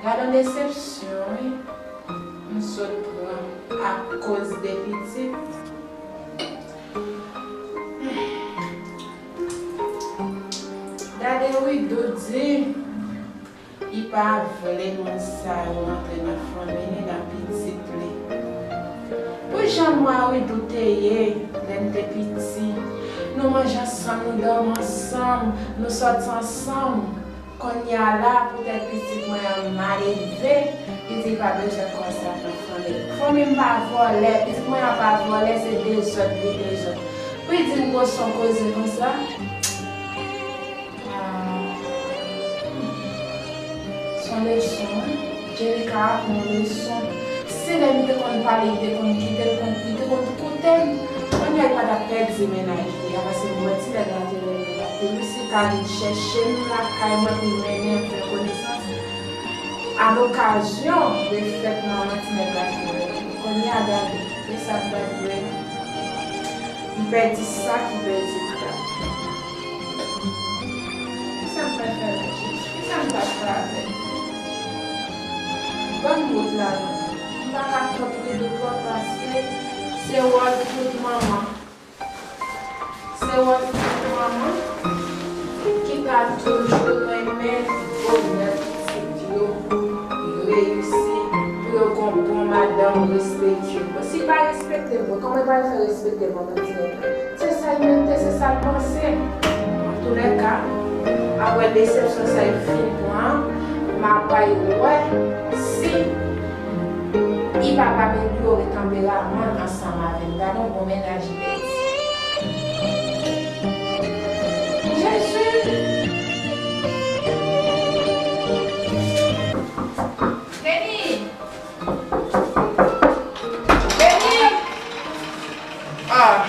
gad yon desepsyon, wi, m sot pran akoz de pitit. Gade, wi, Doudi, li pa vle moun sa yo rantre nan fanmi li, nan pitit li. Pou jan Maridou te ye, lè n te piti, nou manje ansanm, nou dòmi ansanm, nou sòti ansanm. Kounye a la, poutèt pitit mwen an mal elve, li di li pa bezwen konsa nan fanmi l. Fanmi m pa vòlè, pitit mwen an pa vòlè, se dezòd li dezòd. Pou li di m gwo son koze konsa? Ah, se yon leson, wi. Djenika aprann yon leson. Si lè m te konn pale, li te konn kite l, konn, li te konn koute m, kounye a li pa t ap pèdi mennaj li a, paske m wè ti nèg la te renmen l anpil. Wi, si ka vin chèche m lakay mwen pou l mennen m fè konesans, a lokazyon de fèt manman ti nèg la te renmen m. Kounye a, gade, e sa k pral rive. M pèdi sa ki pèdi krab. Kisa m pral fè avèk Jezi? Kisa m pral fè avè l? Ban m wout la non. M pa ka kont Widou twòp paske se wòl tout manman. Se wòl tout manman ki ta toujou renmen bonè pitit yo reyisi, pou yo gen yon bon madanm respektye. Bon, si l pa respekte l, bon, kòman l pral fè respekte l, bon, pitit? Se sa l mete, se sa l panse. Antoulèka, apre desepsyon sa yo fin pran, m ap al wè si li p ap amelyore tanperaman l ansanm avè m. Gade yon bon mennaj li pèdi. Jezi! Kenny! Kenny! Ah,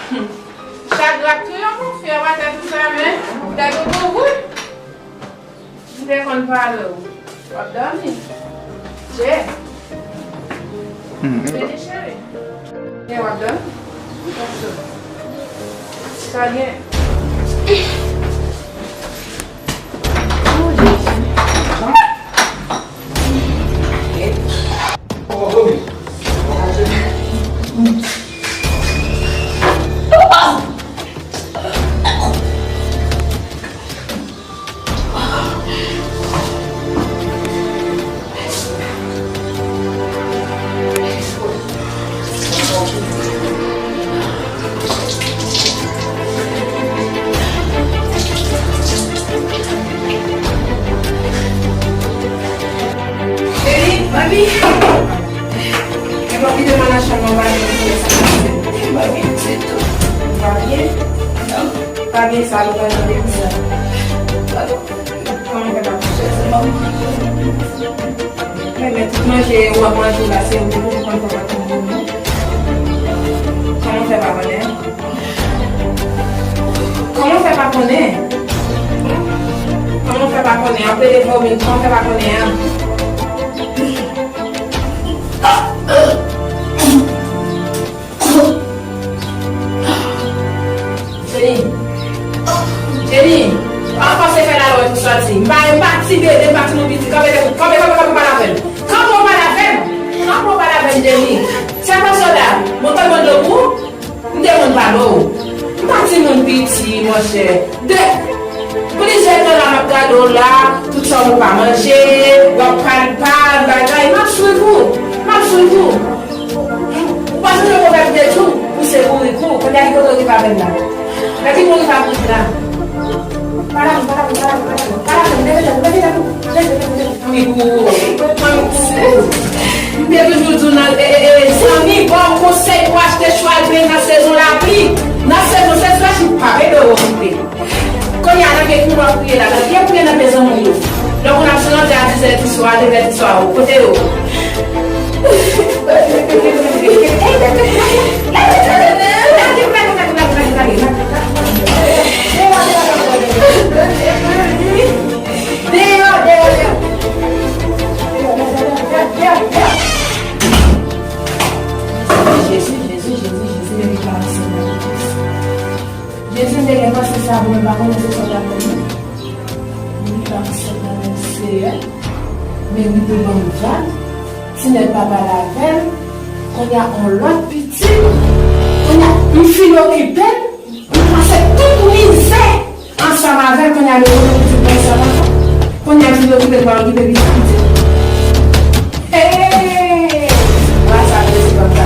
chak gras tou yon konfyè w atè konsa, men tèt ou tou wout. M te konn pale w. W ap dòmi? Jay. Kenny cheri. Gen w ap dòmi? Sa gen? Oh, Jezi. Baby, mami. E pa kite m al nan chanm nan, pa gen sa. Pa gen sa, nou pa gen sa. Kòman fè pa kouche? Men, men tout manje w ap manje la, se ou menm ki konn fè w pa konn. Kòman fè pa konnen? Kòman fè pa konnen? Kòman fè pa konnen? Ap rele fò men, kòman fè pa konnen an? Jenny, Jenny, pa fòse fè lalwa pou sòti. M pa, m pa ti bebe, m pa timoun piti. Kanpe tèt ou, kanpe, kanpe, kanpe, pale avè m. Kanpe, w pale avè m. Kanpe, w pale avè m, Jenny. Sa pa sòda. Mwen te mande w pou ou? M te mande pale w. M pa timoun piti, monchè. De, plizyè tan la m ap gade w la, tout sa w pa manje, w ap pale, pale, bagay. M ap swiv ou. M ap swiv ou. Ou pa sonje pwovèb te di w, ou se bourik ou, kounye a ki kote w rive avè m la? Nan ki bourik ou rive la? Pale avè m, pale avè m, pale avè m, pale avè m, leve tèt ou, leve tèt ou, leve tèt ou. Anmi pou ou, anmi pou ou. M te toujou di w nan, e, e, e, zanmi, ba w konsèy pou achte chwal pen nan sezon lapli. Nan sezon sèchèch, ou pa pede w okipe. Kounye a, nan pye ki w ap kriye la, nan pye w kriye nan pye zanmi w yo. Lè w konn ap chante a dizè di swa, devè di swa, o, kote yo? Deyò, deyò, deyò. Jezi, Jezi, Jezi, Jezi, men li pa ansanm avèk Kris. Jezi, m te gen panse sa, bon, m pa konnen se sa w t ap fè m. Li pa ansanm avèk Seyè, men li te ban m vag, ti nèg pa pale avè l, kounye a on lòt pitit, kounye a m fin okipe l, m pase tout mizè ansanm avè l, kounye a li okipe pitit mwen ansanm avè l, kounye a m fin okipe l, pa okipe pitit pitit. Hey! Gras a Jezi, papa,